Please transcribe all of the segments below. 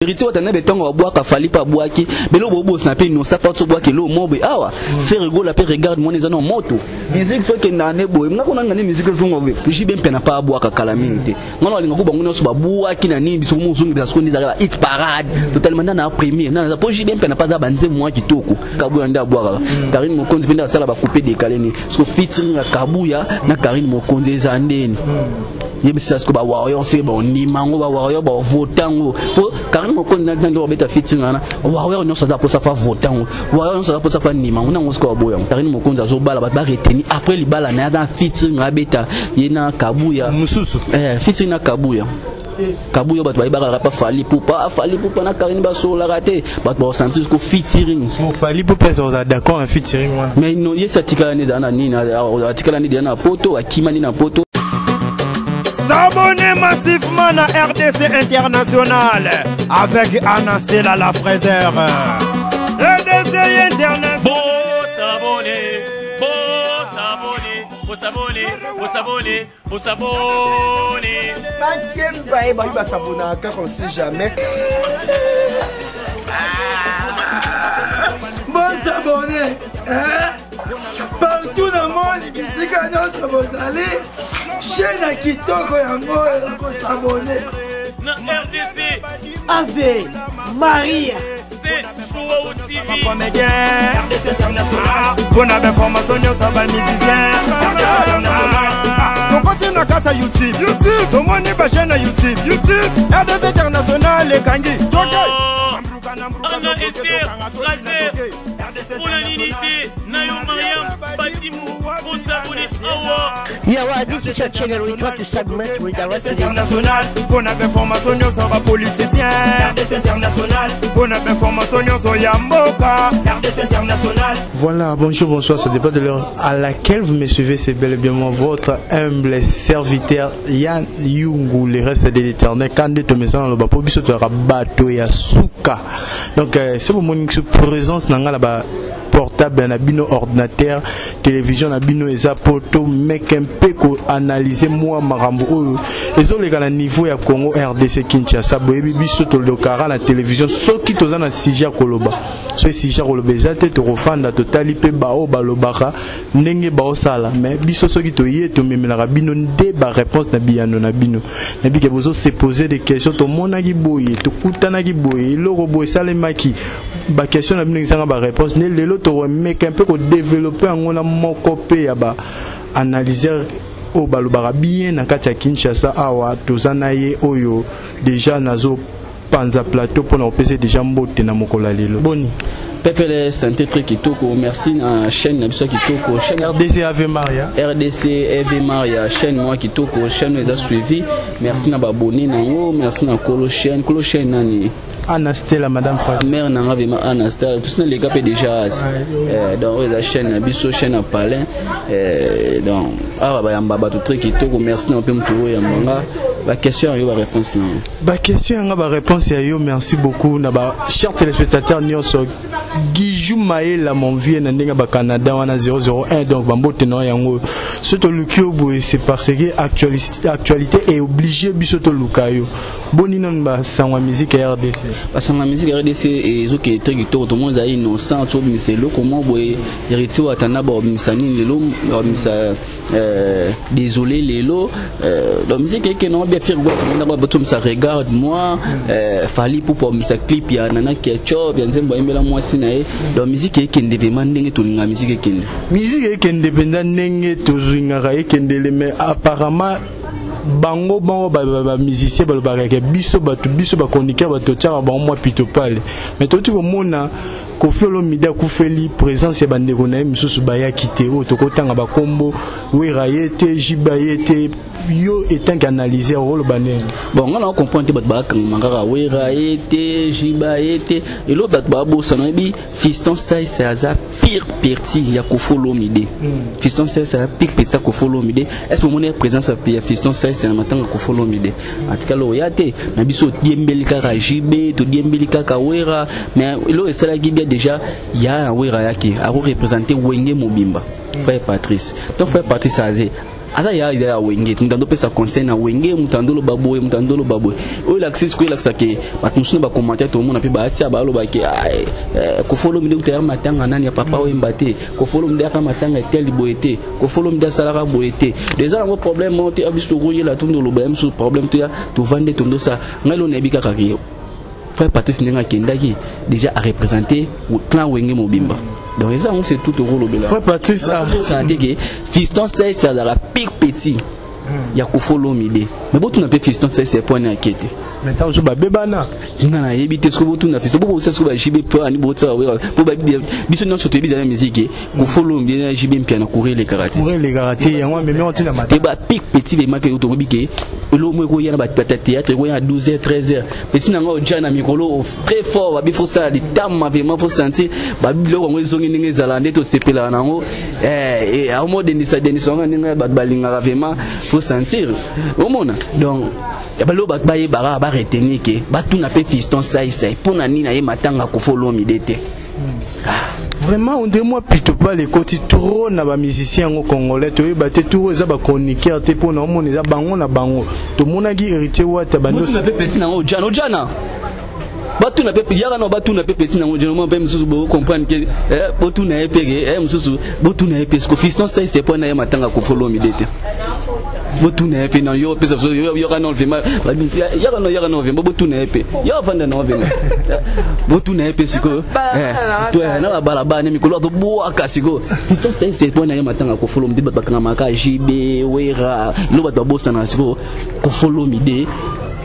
Héritier Watanabe ntango abwaka Fally mpe abwaki belo bobosana mpe inosa mpe obwaki elo mobe awa Ferre Gola mpe regarde mwana eza na moto musique mpe ekendaka nde boye nga kuna ngani musique ezonga boye JB mpe na pa abwaka kala mingi te nga na balinga ko bango nyonso babwaki na nini biso mozongi soko nde ezalaka ba hit parade totalement nda na premier nda naza mpo JB mpe na pa aza banzembo mwa kitoko Kabuya nde abwakaka Karine Mokonzi mpe nde asala ba coupe décalé ni soko featuring ya Kabuya na Karine Mokonzi eza ndeni yebisa siko ba warrior soki bandima yango ba warrior bavote yango mpo Karine Mokonzi na nde babeta featuring wana warrior nyonso aza mposa fa vote yango warrior nyonso aza mposa fa ndima yango nango siko baboya yango Karine Mokonzi azobala bato baretenir après libala na ye aza na featuring abeta ye na Kabuya mosusu featuring na Kabuya Kabuya bato bayebaka kaka Fally Ipupa Fally Ipupa na Karine basololaka te bato baosentir siko featuring. Bon, Fally Ipupa ozala d'accord na featuring wana? Mais no, ye si atikala nde ezala na nini, atikala nde deja na poto, akima nde na poto. S'abonner massivement à RDC International avec Anastella la Fraiseur. RDC International. Bon s'abonner, bon s'abonner, bon s'abonner, bon s'abonner, bon s'abonner. Bakemba ye bayi basabonaka kaka, on sait jamais. Bosabone partout na monde, bisika nyonso bozali, chaîne ya kitoko yango oyo kosabone. Na RDC. Ave Maria. C'est Joao TV. Comédien RDC International mpona bainformation nyonso ya bamusicien tokoti na kati ya YouTube, YouTube tomoni bachaîne ya YouTube, YouTube RDC International ekangi toke. Anna Esther Fraser mpona nini te na yo Mariam Badimu bosabone awa. Yeah, well, this is your channel. We try to segment redirect to the International mpona bainformation nyonso ya bapoliticien RDC International mpona bainformation nyonso ya mboka RDC International. Voilà, bonjour, bonsoir, ça dépend de l'heure à laquelle vous me suivez, c'est bel et bien moi, votre humble serviteur Yann Yungu, le reste de l'éternel, quand de maison, le bapo, biso to bato ya suka. Donc, si vous montrez présence na nga ba portable na bino, ordinateur, télévision na bino, eza po tomeka mpe koanalyse mwa makambo oyo ezoleka na niveau ya Congo RDC Kinshasa. Boyebi biso tolokaka na télévision soki toza na sujet ya koloba. Soki sujet ya koloba eza te, tokofanda totali mpe baoyo balobaka ndenge baosala. Mais biso soki toye, tomemelaka bino nde baréponse na biyano na bino. Nayebi ke bozose poser des questions: tomonaki boye, tokutanaki boye, eloko boye esalemaki. Baquestion na bino ezanga baréponse. Nde lelo tokomeka mpe kodévelopper yango na moko mpe ya baanalyseur oyo balobaka bien na kati ya Kinshasa. Awa toza na ye oyo déjà nazopanza plateau mpona kopesa déjà mbote na mokolo ya lelo. Boni? Pepele santé, très kitoko. Merci na chaîne na biso ya kitoko, chaîne RDC Ave Maria. RDC Ave Maria, chaîne mwa kitoko, chaîne oyo eza suivi. Merci na baabonnés nango, merci na kolo chaîne. Kolo chaîne nani? Anna Stella, madame Fra. Mère nanga vraiment Anna Stella, tout ça les gars mpe déjà donc oyo eza chaîne na biso, chaîne ya palin. Donc awa bayamba bato très kitoko. Merci na mpe motu oyo yambanga. Baquestion ya yo, baréponse nango. Baquestion yanga, baréponse ya yo. Merci beaucoup na bachers téléspectateurs nyonso. Giju Maela, mon vieux, na ndenge bacanada wana 001, donc bambote na yango. So toluki yo boye, c'est parce que actualité est obligé biso toluka yo. Boni nanu basango ya musique ya RDC? Basango ya musique ya RDC ezokende très kitoko. Tomoni ezali Innocent tobimisa eloko moko boye. Héritier Watana baobimisa nini lelo? Baobimisa désolé lelo. Donc musique ekende ngo bien. Ferre Gola batomisa Regarde moi. Fally Ipupa obimisa clip ya Nana Ketchup ya nzembo ayembela mwasi na ye. Donc musique ekende vraiment ndenge tolingaka musique ekende. Musique ekende mpenza ndenge tozwingaka ekendele. Mais apparemment bango bango bamusicien balobaka ke biso bato, biso bachroniqueur, bato totiaka bango mwa pitopale. Mais toti komona Koffi Olomide akufeli, présence ya bandeko na ye misusu bayaki te, oyo tokotanga bakombo, Wera ye te, Jiba ye te. Yo en tant qu'analyseur, okoloba nini? Bon, nga na comprendre te. Bato bakangama kaka Wera ye te, Jiba ye te. Eloko bato babosana, oyebi Fiston Saise aza pire parti ya Koffi Olomide. Fiston Saise aza pire parti ya Koffi Olomide. Est ce omoni présence ya Fiston Saise na matanga Koffi Olomide? Atikala oya te. Na biso todiembeli kaka JB, todiembeli kaka Wera. Mais eloko esalaki bien déjà ya na Wera yaki akoreprésente Wenge mobimba, frère Patrice. Donc frère Patrice aze Aza ya ya Wenge, moto andopesa conseil na Wenge, moto andoloba boye, moto andoloba boye. Oyo elakisi sikoyo, elakisa ke bato mosusu na bacommentaire tomona mpe baatia baloba ke Koffi Olomide kuta ya matanga nani ya Papa Wemba te, Koffi Olomide aka matanga eteli boye te, Koffi Olomide asalaka boye te. Eza yango problème moko te. Biso tokoyela tondo oloba ya mosusu problème to ya tovande tondosa ngai lo nayebi kaka ke frère Patrice ndenge akendaki déjà a représenter clan Wenge mobimba. Donc eza yango, c'est tout tokolobela. Frère Patrice ah. Santé ke fiston Saïs azalaka pire petit ya Koffi Olomide, mais botuna mpe fiston Saïs epone ake te. Mais ntango mosusu babebana. Nga nayebi te. Soki botuna fiston, bobosa soki baJB mpo ani botisaka po biso nyonso toyebi ezala musique. Koffi Olomide na JB Mpiana courant elekaka te. Courant elekaka te, yango amemi yango ntina. Te, bapik petit lemaki oyo toyebi ke eloko moko ekoya na bato ya théâtre, ekoya na 12 heures, 13 heures. Petit na nga oja na mikolo très fort, babi faut sala litama vraiment, faut sentir babi biloko yango ezongi ndenge ezala nde tosepelaka nango. Aomodendisa dendisa yango ndenge bato balingaka vraiment, faut sentir omona. Donc baloko bato bayebaka, baretenir ke batuna mpe fiston Saisai mpo na nini aye matanga Koffi Olomide te. Vraiment, on dirait moi plutôt pas les côtés trop na ba musicien yango congolais toyeba te. Tour eza ba chroniqueur te mpo na omona eza bango na bango. Tomonaki Héritier Wata botuna mpe petit nango ojana, ojana batuna mpe yaka na batuna mpe petit nango ojana mpe mosusu bocomprendre ke botuna ye mpe ke mosusu botuna ye mpe siko fiston Saïs mpo na ye matanga Koffi Olomide te. Botuna ye mpe na yo opesa biso yoka no vraiment, yaka no, yaka no vraiment, botuna ye mpe yo avanda na vraiment, botuna ye mpe sikoyo na babalabala ne mikolo atobwaka sikoyo fiston Saïs mpo na ye matanga Koffi Olomide. Bato bakangamaka JB Wera lo bato babosana sikoyo Koffi Olomide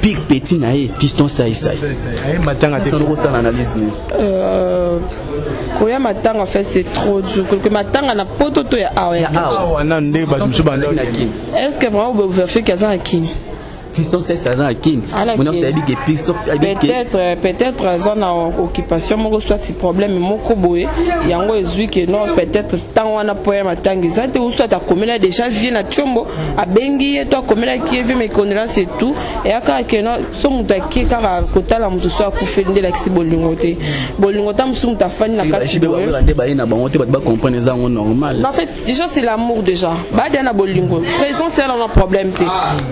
pire petit na ye fiston Saïsai. Aye matanga te. Kosala analyse ne. Koya matanga, en fait, c'est trop dur quelque matanga na poto to ya awa ya awa na nde bato mosusu banda. Est ce que vraiment bovérifier qu'aza na Kini? Fiston Saïs aza na Kini, mona ayebi ke fiston. Peut-être aza na occupation moko, soit problème moko boye yango ezwi ke non, peut-être ntango wana mpo ya matanga eza te, ou soit akomela déjà vie na tiombo, abengi ye to akomelaki ye vie mes condoléances et tout. Eya kaka ke non, so moto akie kaka kotala moto so akufeli nde elakisi bolingo te. Bolingo ta mosusu moto afandi na kati boye. Nde baye na bango te, bato bacomprendre, eza yango normal. En fait, déjà c'est l'amour, déjà badia na bolingo, présence ela na problème te.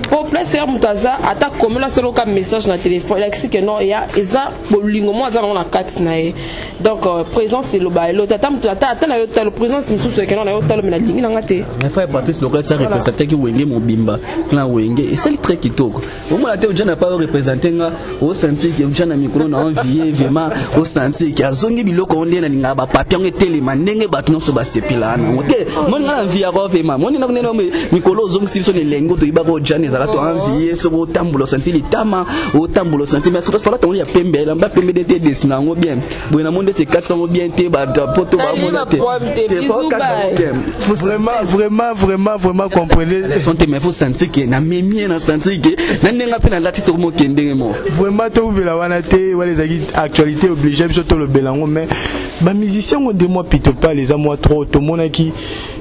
Po place ya moto aza, ata komela solo ka message na téléphone, elakisi ke non, eya eza bolingo mo aza nango na kati na ye. Donc présence eloba elo te. Ata moto ata na yo talo présence mosusu ekenda na yo talo, me nalingi nanga te. Mais frère Patrice lokola sa représentaki Wenge mobimba na Wenge, esali très kitoko. Omona te ojana pa représente nga, osentir ke ojana mikolo na envie vraiment, osentir ke azongi biloko ngo nde nalingaka bapapier yango etelema ndenge bato nyonso basepelaka nango te. Moni nga na envie yako vraiment, moni ndenge mikolo ozongisi biso na elengi toyibaka ojana ezala to envie. Soki otambola osentir litama, otambola osentir, mais fala tango ya pembe, elamba pembe de te desina yango bien boye, na moni ndeti ekati yango bien te, bapoto bamona te. Vraiment, vraiment, vraiment, vraiment, comprenez. Son te, mais faut sentir ke na memie na sentir ke na ndenge mpe nalati tokomokende ndenge moko. Vraiment, tobela wana te, wana ezalaki actualité oblige biso tolobela yango. Mais bamusicien ngo nde mwa pitopale eza mwa trop. Tomonaki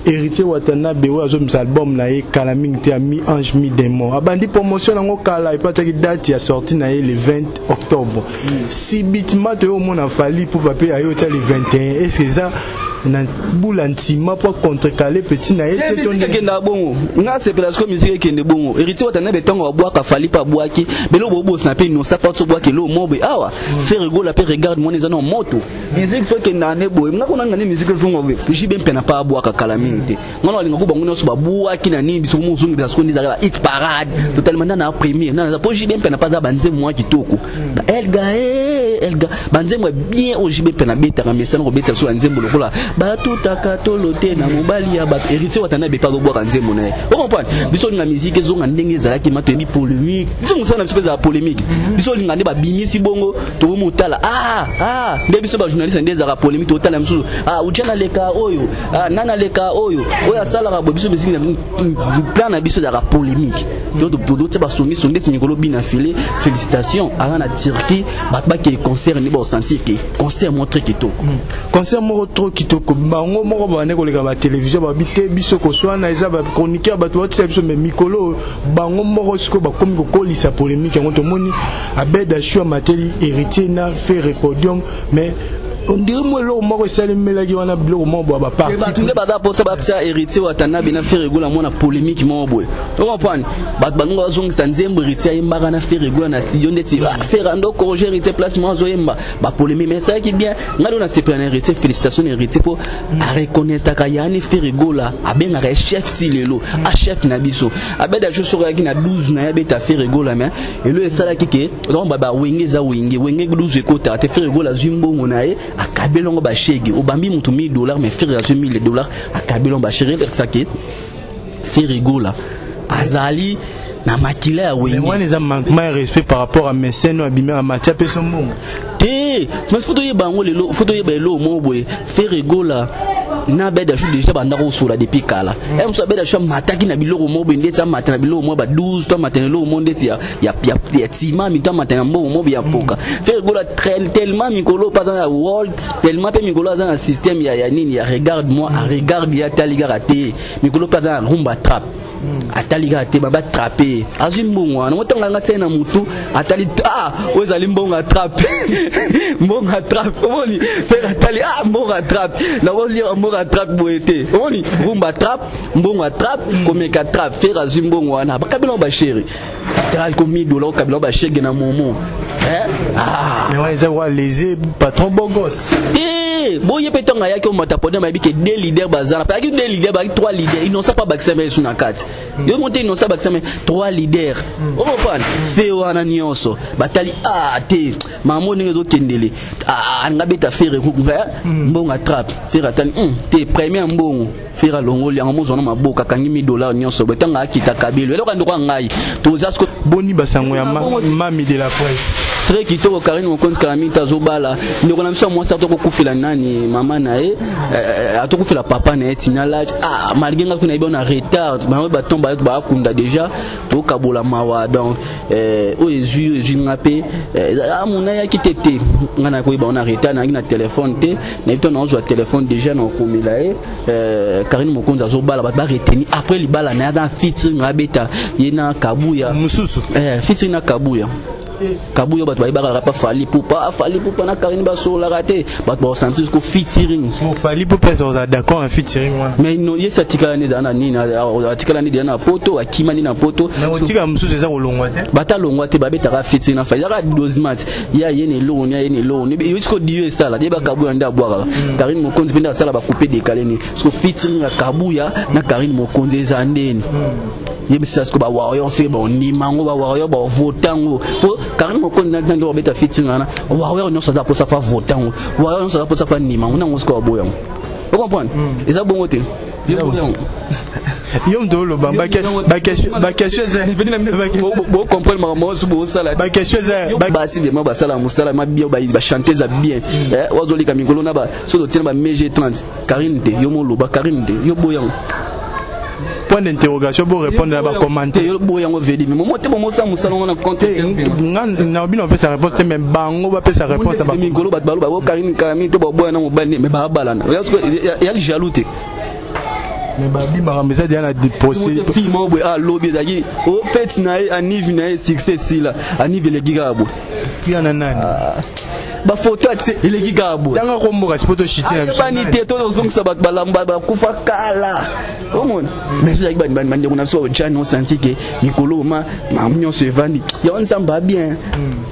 Héritier Watanabe oyo azomisa album na ye kala mingi te ya Mi Ange Mi Démon, abandi promotion yango kala epo atiaki date ya sortie na ye le 20 octobre. Subitement toye omona Fally Ipupa mpe aye otia le 21. Est ce eza na bula ntima mpo contrecaler petit na ye te? Ekendaka bongo, nga sepela sikoyo musique ekende bongo. Héritier Watanabe ntango abwaka, Fally mpe abwaki belo bobosana mpe inosa pa so bwaki elo mobe awa Ferre Gola mpe regarde mwana eza na moto. Musique so ekendaka nde boye. Nga kuna nga nde musique ezonga boye. JB mpe na pa abwaka kala mingi te. Nga na balinga ko bango nyonso babwaki na nini, biso mozongela sikoyo nde ezalaka ba hit parade totalement. Nda na premier nda po JB mpe na pa aza banzembo mwa kitoko, ba Elga, Elga, banzembo ya bien oyo JB mpe nabetaka mesana kobeta biso banzembo lokola batutaka tolo te na mobali ya bato. Héritier Watanabe mpe azobwaka nzembo na ye, ocomprendre. Biso olinga musique ezonga ndenge ezalaki ma toyebi polémique, biso mosala na biso mpe ezala polémique. Biso olinga nde babimisi bongo tokomotala ah nde biso bajournaliste nde ezalaka polémique, totala mosusu ah utia naleka oyo, ah nani aleka oyo, oyo asalaka boye. Biso musique na plan na biso ezalaka polémique, totia basongisongi ndeti mikolo bina file. Félicitation, aza na Turquie, bato bakee concert nde baosentir ke concert moko très kitoko. Concert moko trop kitoko. Bango moko babande koleka batelevizio babi te biso koswana eza bachroniqueur bato baotisa biso. Mais mikolo bango moko sikoyo bakomi kokolisa polémique yango. Tomoni Abed Ashu amateli Héritier na Ferre podium, mais On dirait moi eloko moko esalemelaki wana, biloko moko boya baparti. Bato nde baza mposa bapesa Héritier Watanabe na Ferre Gola mwana polémique moko boye. Ocomprendre, bato bango bazongisa nzembo Héritier ayembaka na Ferre Gola na studio, ndeti Ferre ando corriger Héritier place moko azoyemba bapolémique. Mais esalaki bien. Ngai nde nasepela na Héritier, félicitation na Héritier mpo areconnaîtraka yani Ferre Gola, abengaka ye chef ti lelo, a chef na biso. Abeda jo soki ayaki na 12 na ye abeta Ferre Gola, mais elo esalaki ke donc bawenge eza wenge wenge 12 ekotaka te. Ferre Gola azwi mbongo na ye, akabeli yango bashege. Obambi moto 1000 $, mais Ferre azwi 1000 $, akabeli yango bashege. Elakisa ke Ferre Gola azali na makila ya wenge. Wana eza manquement ya respect par rapport à meseno abimi amatia mpe so mbongo. Te, mais faut toyeba yango lelo, faut toyeba eloko moko boye: Ferre Gola na Beda Shu déjà banda kosola depuis kala. E mosu Abeda Shu amataki na biloko moko boye, ndeti amata na biloko moko ba 12 to amata na eloko moko ndeti ya timami to amata na mbongo moko ya mpoka. Ferre Gola tellement mikolo mpe aza na world, tellement mpe mikolo aza na système ya nini, ya regarde moi aregarde ye, atali kaka te. Mikolo mpe aza na rumba trap, atali kaka te, batrape, azwi mbongo wana. Motango anga tie na motu, atali: ah, oyo ezali mbongo atrape, mbongo atrape. Omoni mpe atali: ah, mbongo atrape, nakolia mbongo atrape boye te. Omoni rumba trap, mbongo atrape, komeka trap. Ferre azwi mbongo wana, bakabela basheri, talaki ko 1000 $, okabela bashege na momo. Ah. Mais wana eza kwa léger patron bogos. Te, boye mpe ntongo ayaki omata podium, ayebi ke deux leaders bazala, ayaki deux leaders, bayaki trois leaders. Innocent mpa bakisa esu na kati yo mo te, Innocent bakisa me trois leaders. Okomprendre, fe wana nyonso batali: ah te, mamo ndenge ezokendele alinga beta Ferre mbongo atrape. Ferre atali te, premier mbongo Ferre alongoli yango, mozwa na maboko, akangi 1000 $ nyonso boye. Ntango akita kabelo, eloko ndeko ya ngai toza siko. Boni basango ya mami de la presse? Très kitoko. Karine Mokonzi kala mingi azobala ndeko na biso ya mwasi, atokokufela nani, mama na ye, atokufela papa na ye tina lage. Ah, malgré nga kuna yebi na retard, bango baton bato baakunda déjà, tokabola mawa. Donc oyo ezwi, oyo ezwi nga mpe mona ayaki te te, nga nakoyeba na retard, nayaki na telefone te, nayebi to naozwa telefone déjà na okomela ye. Karine Mokonzi azobala, bato baretenir après libala na ye aza na featuring abeta ye na Kabuya. Mosusu. Featuring na Kabuya. Kabuya, bato bayebaka pa Fally Ipupa. Fally Ipupa na Karine basololaka te, bato baosentir ko featuring. Fally Ipupa ozala d'accord na featuring wana? Mais no, ye si atikala nde ezala na nini, atikala nde deja na poto, akima nde na poto. Otika mosusu eza kolongwa te. Batalongwa te, babetaka featuring na Fally, ezaka dosmat ye aye na eloko ni aye na eloko ni yo. Siko dio esala ye bakabuya nde abwakaka Karine Mokonzi mpe nde asala bacoupe décalé ni siko featuring ya Kabuya na Karine Mokonzi eza ndeni. Yebisa siko bawarrior soki bandima yango, bawarrior bavote yango, po Karine Mokonzi nde babeta featuring wana, warrior nyonso aza mposa fa vote yango, warrior nyonso aza mposa fa ndima yango. Nango siko baboya yango, ocomprendre, eza bongo te. Yo moto oloba baquestion. Bocomprendre makambo nyonso bosala. Baquestion eza. Basi vraiment basala mosala ma bien, bachanteuse ya bien wazolika mikolo na so totina ba mg 30. Karine te, yo moloba Karine te, yo boyango. Point d'interrogation, bo répondre na bacommentaire. Yo boyango vedi momo te, bomosala mosala ngo na compte. Na bino bapesa réponse te, mais bango bapesa réponse. Mikolo bato baloba bo Karine Karine te, baboya na mobali, mais babalana yali jaloux te. Mais babi makambo eza deya na procès. Fille moko boye alobi ezalaki o fête na ye, anive na ye, succès esila, anive eleki kaka boye. Ya na nani? Bafoto atie eleki kaka boye. Tanga komboka si po toshite na biso. Bani te, tozongisa bato balamba bakufa kala, omona. Mais ezalaki bandeko na biso bajani, osanti ke mikolo ma makambo nyonso evandi yango. Nzambe abien,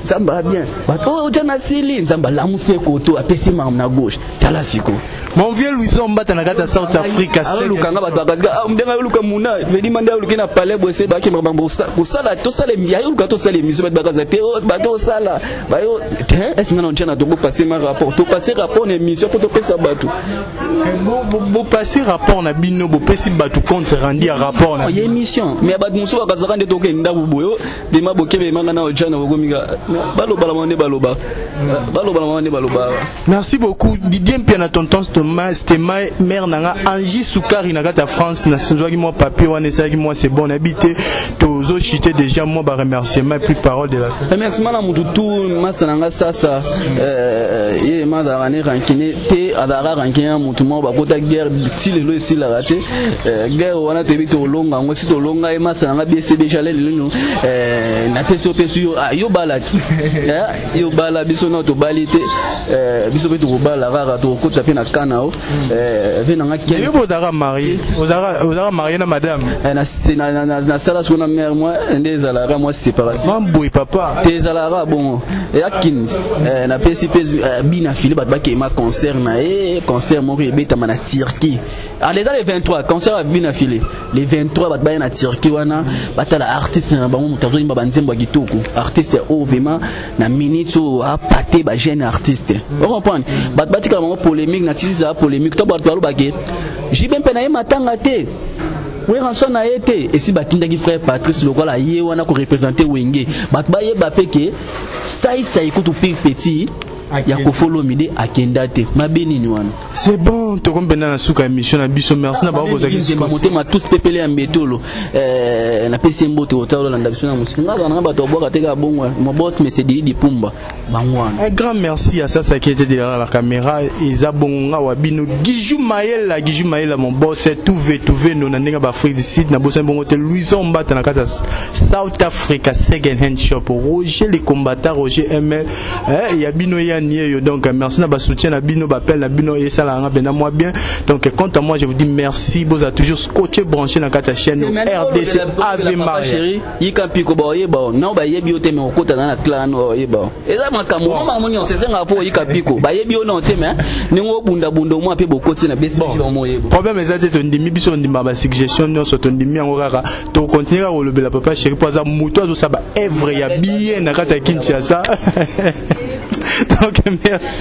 Nzambe abien, bato oyo ojana asili, Nzambe alamusi ekoto, apesi makambo na gauche. Tala siko. Mon vieux Louison Mbata na kati ya South Africa. Alolukanga bato bakazika ndenge ayoluka muna vedima nde ayoluki na palais boye, se baki makambo kosala, tosala ayoluka, tosala émission, bato bakaza te, bato osala bayo te. Ese nga na ntia na tokopase ma rapport, topase rapport na émission mpo topesa bato. Bopase rapport na bino, bopesi bato compte rendu ya rapport na ye émission, mais bato mosusu bakazaka nde tokende ndako boye, bema bokebe emanga na ojana bokomika balobala mama nde baloba, balobala mama nde baloba. Merci beaucoup Didier Mpia na tonton Stoma Stema, mère nanga Angie Sukari na kati ya France. Nazwaki mwa papier wana, esalaki mwa c'est bon, nayebi te, tozochite déjà mwa baremerciement et puis parole de la fin. Remerciement na mutu tu masa na nga sasa ye ma azalaka ne rancune te, azalaka rancune ya mutu moko bakota guerre ti lelo esilaka te. Guerre wana toyebi tolonga yango, si tolonga ye masa na nga BCB jale lelo napesi yo, pesi yo, yo bala ti yo bala biso. Biso nao tobali te, biso mpe tokobala kaka, tokokota mpe na kana o ve nanga. Yo ozalaka marié, ozalaka marié na madame? Nasala siko na mare mwa nde ezalaka mwa séparation. Mamboye papa. Te, ezalaka bongo, eyakindi. Napesi mpe bina fili bato bakema concert na ye, concert moko ebetama na Turquie. Ah, eza le 23, concert ya bina fili le 23. Bato baya na Turquie wana, batala artiste na bango, moto azoyimba banzembo ya kitoko, artiste oyo vraiment na minute oyo apate bajeune artiste, ocomprendre. Bato batikala bango polémique na sisi, ezala polémique to bato balobake JB mpe na ye matanga te, Werrason na ye te. Esi batindaki frère Patrice lokola ye wana koreprésenter Wenge. Bato bayeba mpe ke saisai kutu pire petit ya Koffi Olomide akenda te, mabe nini wana? C'est bon, tokomi mpenza na suka émission na biso. Merci na bango bozalaki. Nzemba motema tous pepele ya mbetolo, napesi ye mbote. Kotala olanda biso na mosili, nga nanga bato babwaka te kaka bongo. Mo boss Mese Didi Pumba, bango wana. Un grand merci à Sasa qui était derrière la caméra. Eza bongo nga wa bino Gijou Mayela, Gijou Mayela, mon boss, Touvé Touvé no na ndenge ba Afrique du Sud, na bosa bongo te Louison Mbata na kati ya South Africa, Second Hand Shop, Roger le combattant, Roger ML, ya bino ya nieyo. Donc merci na ba soutien na bino, ba appel na bino esala nga bena moi bien. Donc quant à moi, je vous dis merci. Boza toujours scotché, branché na kati ya chaîne RDC Ave Maria. Chéri, yika mpiko, baoyeba nao bayebi yo te, me okota na clan, oyeba eza makambo makambo nyonso esengaka fo oyika mpiko. Bayebi yo nao te, me ndenge obundabunda omwa mpe bokoti na besi bango oyeba. Problème eza te, tondimi biso, ondima basuggestion nyonso, tondimi yango kaka. Tokontinue kaka kolobela papa chéri mpo aza moto azosala baœuvre ya bien na kati ya Kinshasa. Donc merci.